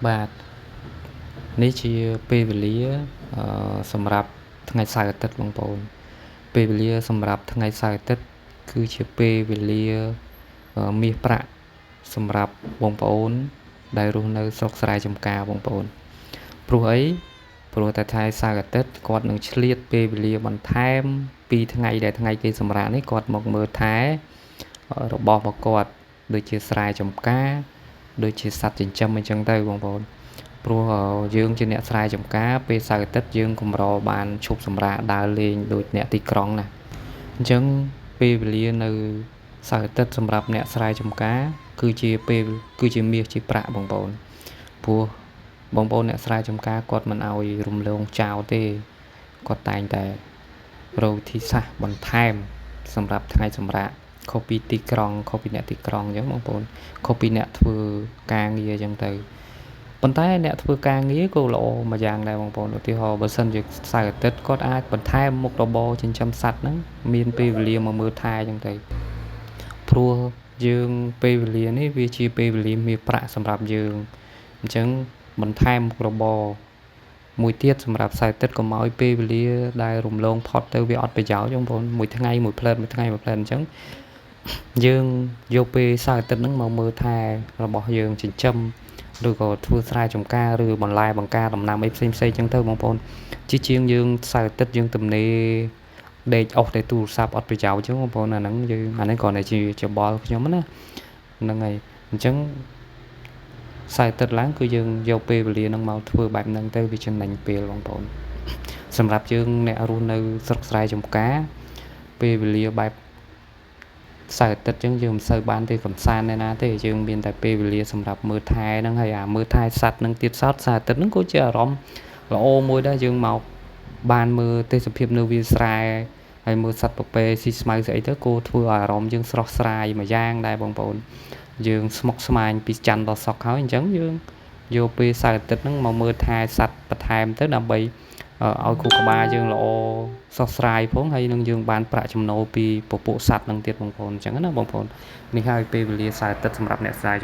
បាទនេះជាពេលវេលាសម្រាប់ថ្ងៃសៅរ៍អាទិត្យបងប្អូនពេលវេលាសម្រាប់ថ្ងៃសៅរ៍អាទិត្យគឺជាពេលវេលាមាសប្រាក់សម្រាប់បងប្អូនដែលរស់នៅស្រុកស្រែចម្ការបងប្អូនព្រោះអីព្រោះតែថ្ងៃសៅរ៍អាទិត្យគាត់នឹងឆ្លៀតពេលវេលាបន្ថែមពីថ្ងៃដែលថ្ងៃគេសម្រាកនេះគាត់មកមើលថែរបស់គាត់ដូចជាស្រែចម្ការដូចជាសត្វចិញ្ចឹមអញ្ចឹងទៅបងប្អូនព្រោះយើងជាអ្នកស្រែចម្ការពេលសៅរ៍អាទិត្យយើងកម្របានឈប់សម្រាកដើរលេងដូចអ្នកទីក្រុងណាអញ្ចឹងពេលវេលានៅសៅរ៍អាទិត្យសម្រាប់អ្នកស្រែចម្ការគឺជាពេលគឺជាមាសជាប្រាក់បងប្អូនព្រោះបងប្អូនអ្នកស្រែចម្ការគាត់មិនឲ្យរំលងចោលទេគាត់តែងតែរកវិធីសាស្ត្របន្ថែមសម្រាប់ថ្ងៃសម្រាកខុសពីទីក្រុងខុសពីអ្នកទីក្រុងអញ្ចឹងបងប្អូនខុសពីអ្នកធ្វើការងារអញ្ចឹងទៅប៉ុន្តែអ្នកធ្វើការងារក៏ល្អមួយយ៉ាងដែរបងប្អូនឧទាហរណ៍បើសិនជាសៅរ៍អាទិត្យគាត់អាចបន្ថែមមុខរបរចិញ្ចឹមសត្វហ្នឹងមានពេលវេលាមកមើលថែអញ្ចឹងទៅព្រោះយើងពេលវេលានេះវាជាពេលវេលាមាសប្រាក់សម្រាប់យើងអញ្ចឹងបន្ថែមមុខរបរមួយទៀតសម្រាប់សៅរ៍អាទិត្យកុំឲ្យពេលវេលាដែលរំលងផុតទៅវាអត់ប្រយោជន៍បងប្អូនមួយថ្ងៃមួយផ្លែតមួយថ្ងៃមួយផ្លែតអញ្ចឹងយើងយកពេលសៅរ៍អាទិត្យហ្នឹងមកមើលថែរបស់យើងចិញ្ចឹមឬក៏ធ្វើស្រែចម្ការឬបន្លែបង្ការដំណាំអីផ្សេងផ្សេងចឹងទៅបងប្អូនជាជាងយើងសៅរ៍អាទិត្យយើងទំនេរដេកអស់តែទូរស័ព្ទអត់ប្រយោជន៍ចឹងបងប្អូនអាហ្នឹងយើងអាហ្នឹងគ្រាន់តែជាច្បល់ខ្ញុំណាហ្នឹងហើយអញ្ចឹងសៅរ៍អាទិត្យឡើងគឺយើងយកពេលវេលាហ្នឹងមកធ្វើបែបហ្នឹងទៅវាចំណេញពេលបងប្អូនសម្រាប់យើងអ្នករស់នៅស្រុកស្រែចម្ការពេលវេលាបែបសៅរ៍អាទិត្យចឹងយើងមិនសូវបានទេកំសាន្តឯណាទេយើងមានតែពេលវេលាសម្រាប់មើលថែហ្នឹងហើយអាមើលថែសត្វហ្នឹងទៀតសោតសៅរ៍អាទិត្យហ្នឹងក៏ជាអារម្មណ៍ល្អមួយដែរយើងមកបានមើលទេសភាពនៅវាលស្រែហើយមើលសត្វពពែស៊ីស្មៅស្អីទៅគោធ្វើឲ្យអារម្មណ៍យើងស្រស់ស្រាយមួយយ៉ាងដែរបងប្អូនយើងស្មុគស្មាញពីច័ន្ទដល់សុក្រហើយអញ្ចឹងយើងយកពេលសៅរ៍អាទិត្យហ្នឹងមកមើលថែសត្វបន្ថែមទៅដើម្បីឲ្យខួរក្បាលយើងល្អស្រស់ស្រាយផងហើយនឹងយើងបានប្រាក់ចំណូលពីពពួកសត្វហ្នឹងទៀតបងប្អូនអញ្ចឹងណាបងប្អូននេះហើយពេលវេលាសៅរ៍អាទិត្យសម្រាប់អ្នកស្រែ